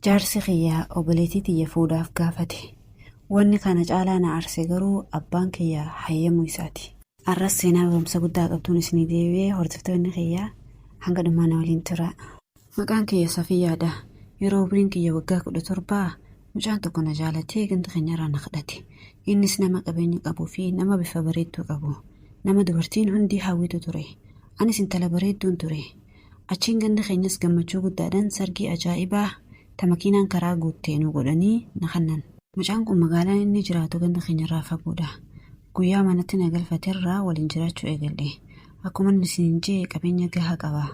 Jaarsi kiyya obboleettii tiyya fuudhaaf gaafate. Wanni kana caalaa na aarse garuu abbaan kiyya hayyamuu isaati. Arras seenaa barumsa guddaa qabduun isinii deebi'ee hordoftoonni kiyya hanga dhumaa na waliin turaa. Maqaan kiyya Safiyyaadha. Yeroo umriin kiyya waggaa 17 mucaan tokko na jaalatee ganda keenyarraa na kadhate. Innis nama qabeenya qabuu fi nama bifa bareedduu qabu. Nama dubartiin hundi hawwitu ture. Anis intala bareedduun ture. Achiin ganda keenyas gammachuu guddaadhaan sargii ajaa'ibaa ta makiinaan karaa guutte nu godhanii na kannan. Mucaan kun magaalaan inni jiraatu ganda keenyarraa fagoodha. Guyyaa manatti na galfaterraa waliin jiraachuu eegalle. Akkuman isiniin je'e qabeenya gahaa qaba.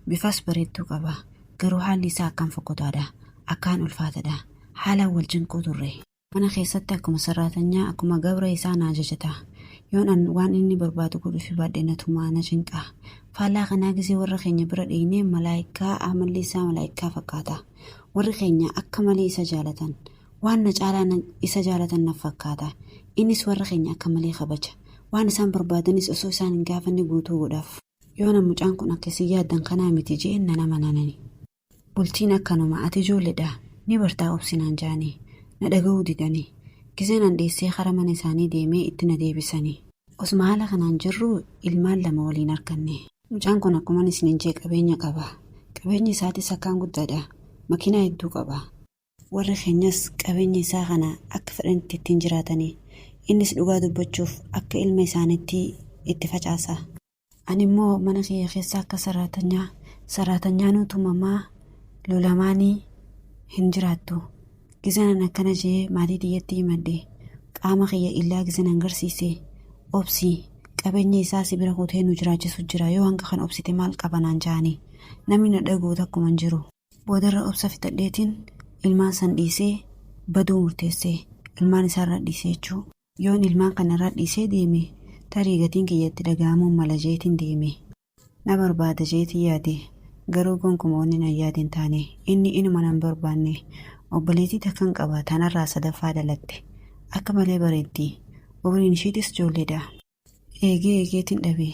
Bifas bareedduu qaba. Garuu haalli isaa akkaan fokkotaadha. Akkaan ulfaatadha. Haalaan wal cinquu turre. Mana keessatti akkuma sarraatanyaa, akkuma gabra isaa na ajajata. Yoon an waan inni barbaadu godhuufii baadhe na tuma, na cinqa. Faallaa kanaa gizee warra keenya bira dheeyne malaayikkaa amalli isaa malaayikkaa fakkaata. Warri keenya akka malee isa jaalatan. Waan na caalaa na isa jaalatan naf fakkaata. Innis warra keenya akka malee kabaja. Waan isaan barbaadanis osoo isaan hin gaafanne guutuu godhaaf. Yoon an mucaan kun akka isin yaaddan kanaa miti je'een nan amananani. Bultiin akkanuma ati ijoolledha ni bartaa obsi naan ja'ani. Na dhaga'uu didani. Gizeen an dheessee kara mana isaanii deemee itti na deebisani. Osuma haala kanaan jirruu ilmaan lama waliin arkanne. Mucaan kun akkuman isiniin je'e qabeenya qaba. Qabeenyi isaatis akkaan guddaadha. Makiinaa hedduu qaba. Warri keenyas qabeenya isaa kana akka fedhanitti ittiin jiraatani. Innis dhugaa dubbachuuf akka ilma isaaniitti itti facaasa. Ani immoo mana kiyya keessa akka saraatanyaa saraatanyaanuu tumamaa lolamaanii hin jiraattu. Gizeen an akkana je'ee maatii tiyyatti himadhe qaama kiyya illaa gizeen an garsiise obsi qabeenya isaa si bira kutee nu jiraachisu jira yoo hanga kana obsite maal qaba naan ja'ani. Namni na dhaga'u takkuma hin jiru. Boodarra obsa fixadheetiin ilmaan san dhiisee baduu murteesse. Ilmaan isaarraa dhiisee jechuu. Yoon ilmaan kana irraa dhiisee deeme tarii gatiin kiyya itti dhaga'amuun mala jeetiin deeme. Na barbaada jeetiin yaade. Garuu gonkuma wanni nan yaade hin taane. Inni inuma nan barbaanne. Obboleettii takkan qaba tanarraa sadaffaa dhalatte. Akka malee bareeddi. Umriin ishiitis ijoolleedha. Eegee eegeetiin dhabe.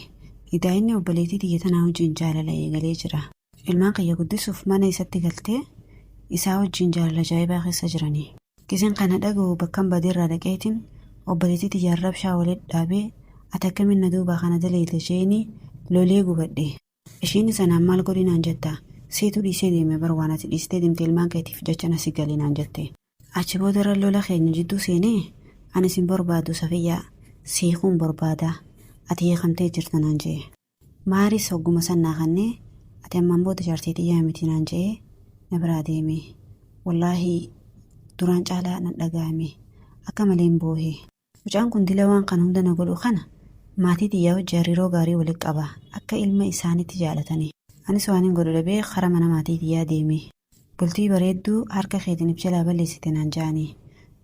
Idaa inni obboleettii tiyya tanaa wajjiin jaalala eegalee jira. Ilmaan kiyya guddisuuf mana isatti galtee isaa wajjiin jaalala ajaa'ibaa keessa jirani. Gizeen kana dhagahu bakkan baderraa dhaqeetiin obboleettii tiyyaan rabshaa walitti dhaabee ati akkamiin na duubaa kana daleeyda je'eenii lolee gubadhe. Ishiinis anaan maal godhi naan jetta? Siitu dhiisee deeme bar waan ati dhiistee deemte ilmaan keetiif jechan asi gale naan jette. Achi boodarra lola keenya jidduu seenee ani sin barbaadu Safiyyaa si hiikuun barbaada ati hiikamtee jirta naan je'e. Maaris hogguma san naa kannee ati ammaan booda jaartii tiyyaa miti naan je'ee na biraa deeme. Wallaahi duraan caalaa nan dhaga'ame. Akka maleen boohe. Mucaan kun dila waan kana hunda na godhu kana maatii tiyyaa wajji hariiroo gaarii wali qaba. Akka ilma isaanitti jaalatani. Anis waanin godhu dhabee kara mana maatii tiyyaa deeme. Bultii bareedduu harka keetiin if jalaa balleessite naan ja'ani.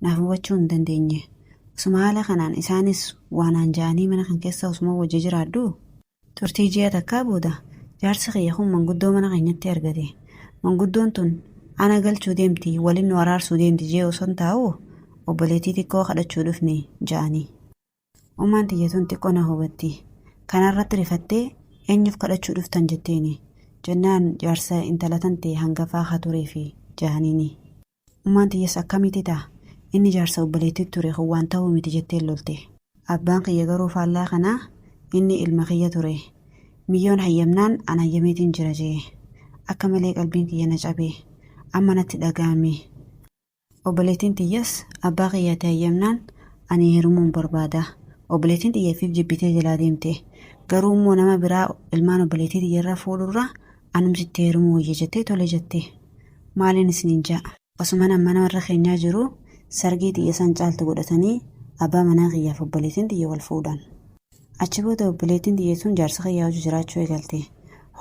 Naaf hubachuu hin dandeenye. Osuma haala kanaan isaanis waa naan ja'anii mana kan keessa osuma wajji jiraadhuu, Turtii ji'a takkaa booda jaarsi kiyya kun manguddoo mana keenyatti argate. Manguddoon tun ana galchuu deemti, walin nu araarsuu deemti je'ee osoon taa'uu obboleettii xiqqoo kadhachuu dhufne ja'ani. Ummaan tiyya tun xiqqoo na hubatti. Kanarratti rifattee eenyuuf kadhachuu dhuftan jetteeni. Jennaan jaarsa intala tantee hangafaa ka tureefi ja'aniini. Ummaan tiyyas akkamiti ta'a inni jaarsa obboleettii ture kun waan ta'uu miti jetteen lolte. Abbaan kiyya garuu faallaa kanaa inni ilma kiyya ture. Miyyoon hayyamnaan an hayyameetiin jira je'e. Akka malee qalbiin kiyya na cabe. Amma natti dhaga'ame. Obboleettiin tiyyas abbaa kiyya ati hayyamnaan ani heerumuun barbaada. Obboleettiin tiyya ifiif jibbitee jalaa deemte. Garuu immoo nama biraa ilmaan obboleettii tiyyarra fuudhurra anumti itti heerumuu wayya jettee tole jette. Maalin isiniin ja'a? Osuman an mana warra keenyaa jiruu sargii tiyya san caaltu godhatanii abbaa manaa kiyyaaf obboleettiin tiyya wal fuudhan. Achi booda obboleettiin tiyya tun jaarsa kiyyaa wajji jiraachuu eegalte.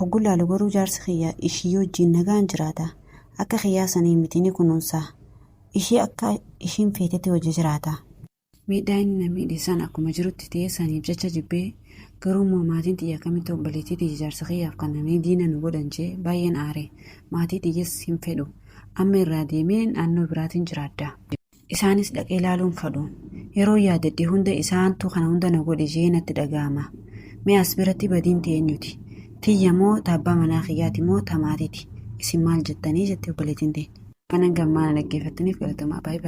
Hoggun laalu garuu jaarsi kiyya ishii wajjiin nagaan jiraata. Akka kiyyaa sanii miti ni kunuunsa. Ishii akka ishiin feetetti wajji jiraata. Miidhaa inni na miidhe san akkuma jirutti ta'ee saniif jecha jibbee garuu immoo maatiin tiyya akkamitti obboleettii tiyya jaarsa kiyyaaf kannanii diina nu godhan jee baay'een aare. Maatii tiyyas hin fedhu. Amma irraa deemee naannoo biraatiin jiraadha. Isaanis dhaqee laaluu hin fadhu. Yeroo yaadadhe hunda isaantu kana hunda na godhe jee natti dhaga'ama. Mee as biratti badiin tee eenyuti? Tiyya moo ta abbaa manaa kiyyaati moo ta maatiiti? Isin maal jettanii jette obboleettiin teenya. Waan hanga ammaa na dhaggeeffattaniif galatoomaa. Baay'ee.